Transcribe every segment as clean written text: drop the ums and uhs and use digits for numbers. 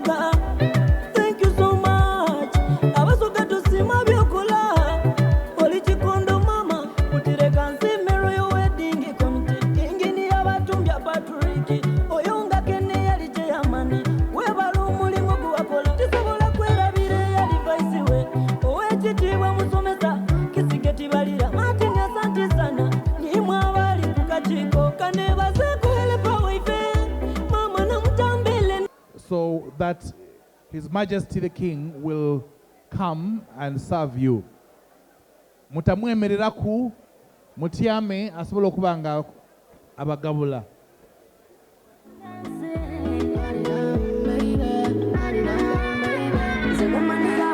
Mbaga thank you so much Abasoga tusiima byokola Oli kikondo mama Buti leka nsiime Royal Wedding Committee Engineer Batumbya Patrick Oyo nga Ken eyali chairman Webale omulimu gwewakola Tisobola kwerabira eyali vice we Owekitiibwa musomesa Kisige Tibalira Martin asanti sana Nimwe abaali ku kakiiko Kanebazeeku helper waife Maama Namutamba Ellen. So that His Majesty the King will come and serve you. Mutamwemereraku, mutyame asobole okuba nga abagabula. Nze nkumanira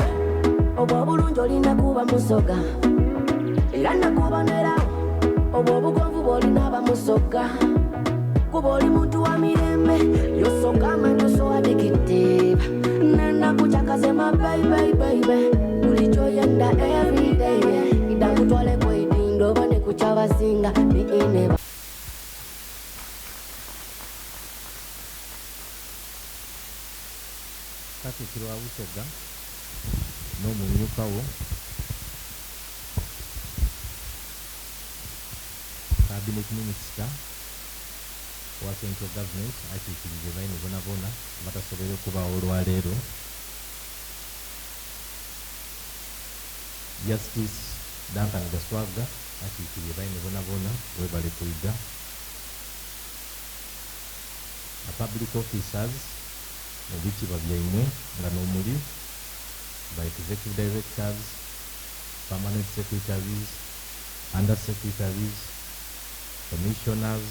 obwo obulungi olina kuba musoga era nakubonera obwo obugonvu bwolina bamusoga kuba oli muntu wa mirembe yosoga amanyoso addictive nenakukyakaze ma baby baby buli kyoyenda everyday ida nkutwale kweidindo oba nekukyabazinga ni ineba. Katikkiro wa Busoga n'omumyuka wo, Cabinet Minister owa Central Government akiikirire baine bonabona abatasoboire okubaagho olwaleero, Justice Duncan Gaswaga akiikirire baine bonabona webale kwidha, Ba Public Officers mu bitiibwa byaimwe nga n'omuli ba Executive Directors, Permanent Secretaries, Under Secretaries, Commissioners,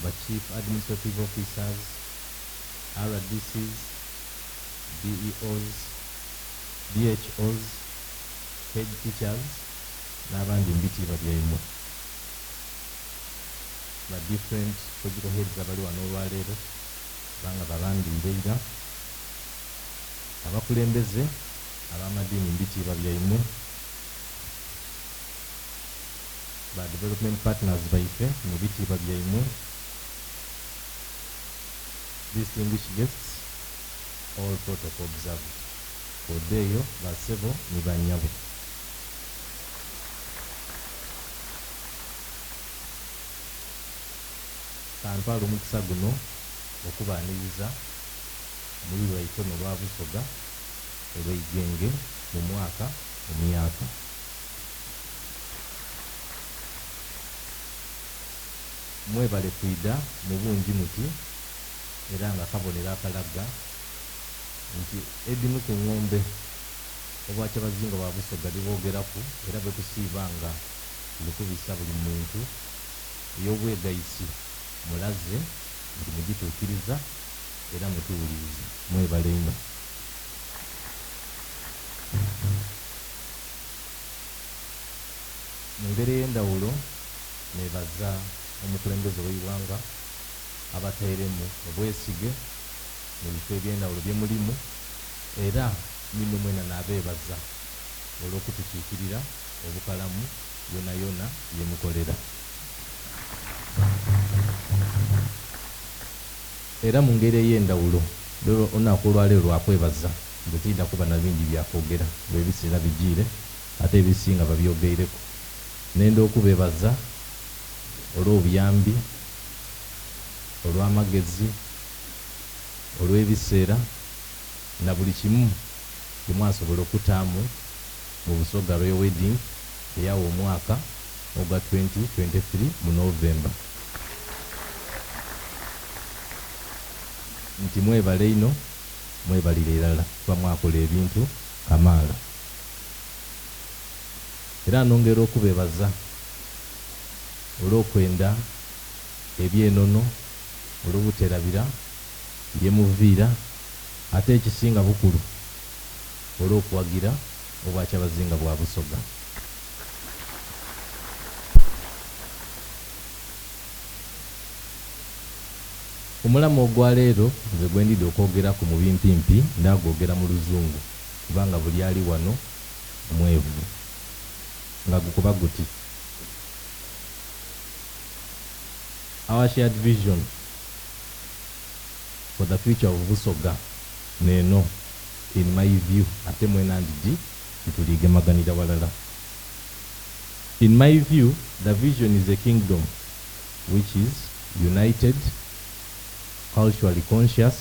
ba Chief Administrative Officers, RDCs, DEOs, DHOs, Head Teachers n'abandi mu bitiibwa byaimwe. Ba Different Political Heads abali wano olwaleero kubanga babandwire ira, abakulembeze ab'amadiini mu bitiibwa byaimwe, ba Development Partners baife mu bitiibwa byaimwe, Distinguished Guests, all protocol observed. Odeeyo ba ssebo ni ba nnyabo. Kantwale omukisa guno okubaaniriza mu luyi lwaife luno olwa Busoga olw'Eigenge mu mwaka omuyaka. Mwebale kwidha mu bungi muti era nga kabonero akalaga nti edhimu ku ngombe Obwakyabazinga bwa Busoga dheboogeraku era bwetusiiba nga tuli kubisa buli muntu ey'obwegaisi mulaze nti mugituukiriza era mutuwuliriza. Mwebale inho. Mu ngeri ey'endhawulo nebaza omukulembeze w'eighanga abatairemu obwesige mu bifo eby'endhawulo bye mulimu era N'imwe mwena naabeebaza olw'okutukiikirira obukalamu yonayona ye mukolera. Era mu ngeri ey'endhawulo, leero olunaku olwaleero lwa kwebaza. Nze tiidha kuba na bingi bya kwogera kuba ebiseera bijiire ate ebisinga babyogeireku. Nenda okubeebaza olw'obuyambi, olw'amagezi, olw'ebiseera, na buli kimu kye mwasobola okutaamu mu Busoga Royal Wedding eyawa omwaka ogwa 2023 mu November. Nti mwebale inho, mwebalire irala kuba mwakola ebintu kamaala. Era nongera okubebaza olw'okwenda eby'enono, olw'obuterabira ye muviira, Ate ekisinga bukulu, olw'okuwagira Obwakyabazinga bwa Busoga. Omulamwa ogwa leero nze gwe ndidha okwogeraku mu bimpimpi ndhagwogera mu Luzungu kubanga buli ali wano mwevu. Nga gukoba guti. Our shared vision. for the future of Busoga n'eno in my view ate mwena ndidi tituligemaganira walala. In my view, the vision is a kingdom which is united, culturally conscious,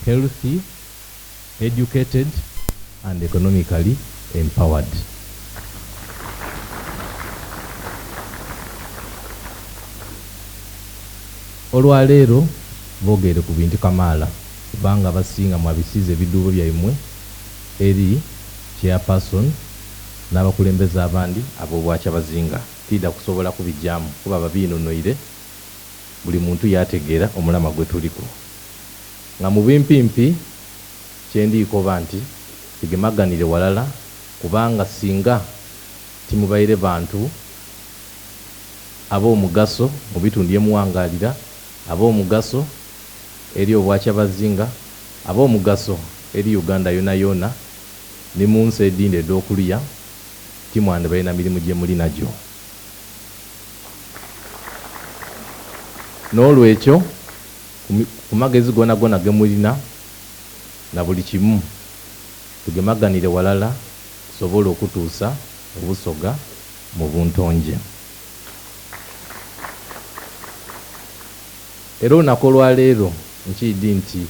healthy, educated and economically empowered. Olwaleero boogeire ku bintu kamaala kubanga abasinga mwabisiiza ebidhuubo byaimwe eri Chairperson n'abakulembeze abandi ab'Obwakyabazinga. Tiidha kusobola kubijaamu kuba babiinhonhoire buli muntu yaategeera omulamwa gwetuliku. Nga mu bimpimpi kye ndi koba nti tugemaganire ghalala kubanga singa timubaire bantu ab'omugaso mu bitundu ye muwangalira, ab'omugaso eri Obwakyabazinga, ab'omugaso eri Uganda yonayona ni mu nsi edhindi edh'okuluya, timwandibaire na mirimu gye muli nagyo. N'olwekyo ku magezi gonagona ge mulina na buli kimu, tugemaganire ghalala tusobole okutuusa Obusoga mu buntonje. Era olunaku olwaleero nkiidhi nti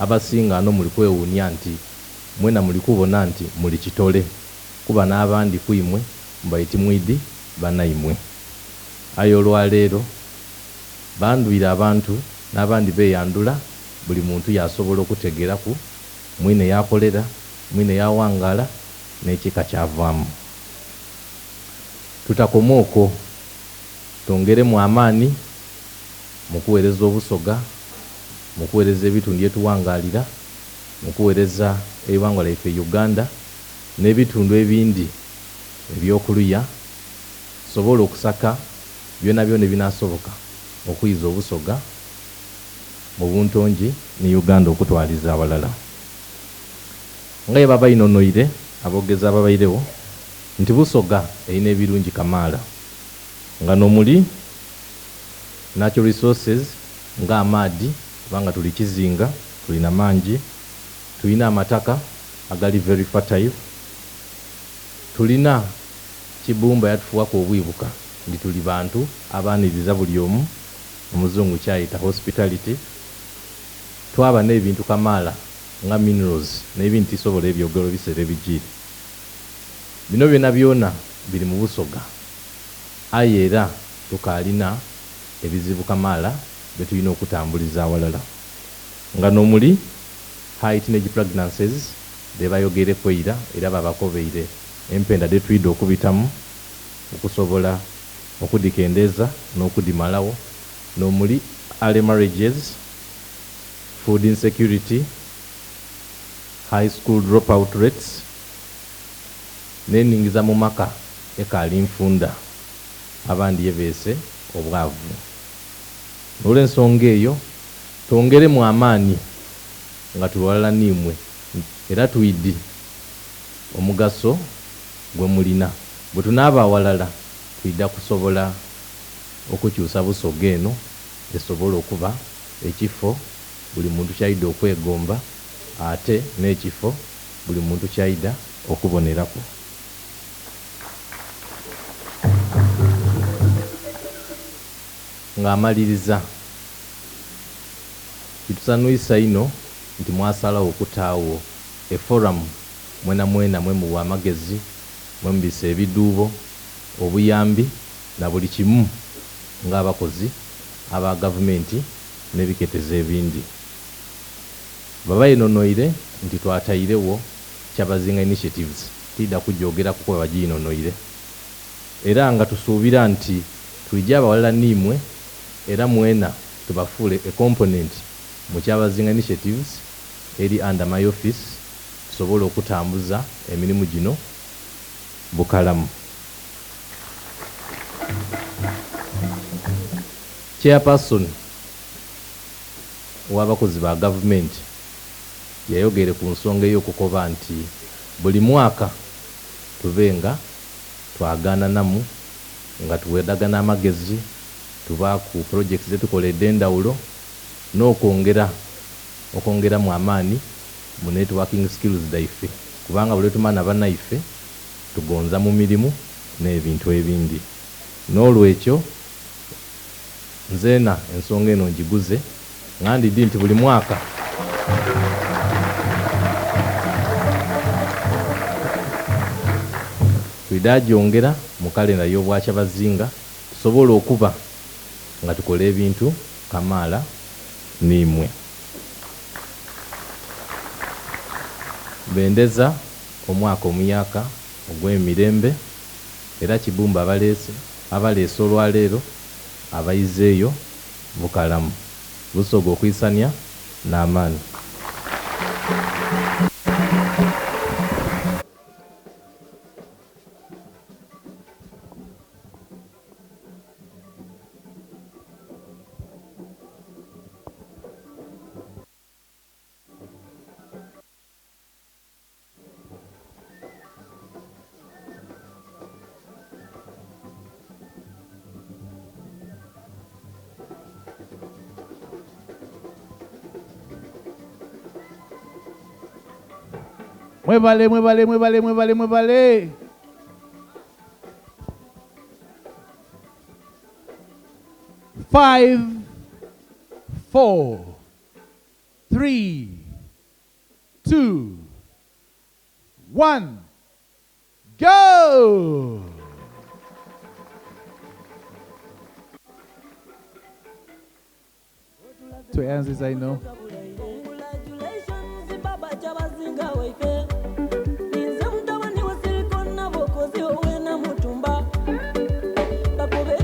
abasinga ghano muli kwewuunia nti mwena muli kubona nti muli kitole kuba n'abandi ku imwe mubaire timwidhi banaimwe. Aye olwaleero bandwire abantu n'abandi beeyandhula buli muntu yaasobola okutegeeraku mwine y'akolera, mwine y'awangaala n'ekika ky'avaamu. Tutakoma okwo, twongeremu amaani mu kuweereza Obusoga, mu kuweereza ebitundu ye tuwangaalira, mu kuweereza eighanga lyaife Uganda n'ebitundu ebindi eby'okuluya tusobole okusaka byonabyona ebinaasoboka okwiza Obusoga mu buntongi ni Uganda okutwaliza aghalala. Nga bwe babainhonhoire aboogezi ababairegho nti Busoga erina ebirungi kamaala nga n'omuli natural resources nga amaadhi kubanga tuli kizinga tulina mangi, tulina amataka agali very fertile, tulina Kibumba yatufuwaku obwibuka nti tuli bantu abaniriza buli omu, omuzungu kyayeta hospitality, twaba n'ebintu kamaala nga minerals n'ebindi tisobola ebyogera ebiseera ebijiire. Bino byonabyona biri mu Busoga aye era tukaalina ebizibu kamaala bye tulina okutambuliza aghalala nga n'omuli high teenage pregnancies dhebayogeireku eira era babakobeire empenda dhetwidha okubitamu okusobola okudhikendeeza n'okudhimalagho n'omuli early marriages, food insecurity, high school dropout rates n'eningiza mu maka ekaali nfunda abandi ye beese obwavu. N'olwensonga eyo twongeremu amaani nga tuli ghalala n'imwe era twidhi omugaso gwe mulina. Bwe tunaaba aghalala twidha kusobola okukyusa Busoga eno esobole okuba ekifo buli muntu ky'aidha okwegomba ate n'ekifo buli muntu ky'aidha okuboneraku. Nga amaliriza, kitusanwisa inho nti mwasalagho okutaagho eforamu mwenamwena mwe muwa amagezi, mwe mubisa ebidhuubo, obuyambi na buli kimu nga abakozi aba gavumenti n'ebiketezo ebindi. Babainhonhoire nti twatairegho Kyabazinga Initiatives, tiidha kugyogeraku kuba bagiinhonhoire. Era nga tusuubira nti twija abaghalala n'imwe era mwena tubafuule a component mu Kyabazinga Initiatives eri under my office tusobole okutambuza emirimu gino bukalamu. Chairperson ow'abakozi ba gavumenti yayogeire ku nsonga ey'okukoba nti buli mwaka tube nga twagaananamu nga tuweedhagana amagezi, tubaaku projects dhetukola edh'endhawulo. N'okwongera okwongeramu amaani mu networking skills dhaife kubanga buli lwetumana banaife tugonza mu mirimu n'ebintu ebindi. N'olwekyo nzeena ensonga eno ngiguze nga ndidhi nti buli mwaka twidha gyongera mu kalenda y'Obwakyabazinga tusobole okuba nga tukola ebintu kamaala n'imwe. Mbendeza omwaka omuyaaka ogw'emirembe era Kibumba abaleese abaleese olwaleero abaizeeyo bukalamu. Busoga okwisania n'amaani. Mwebale, mwebale, mwebale, mwebale, mwebale. 5, 4, 3, 2, 1, go! Tweyanziza ino. Congratulations, Baba Kyabazinga waife.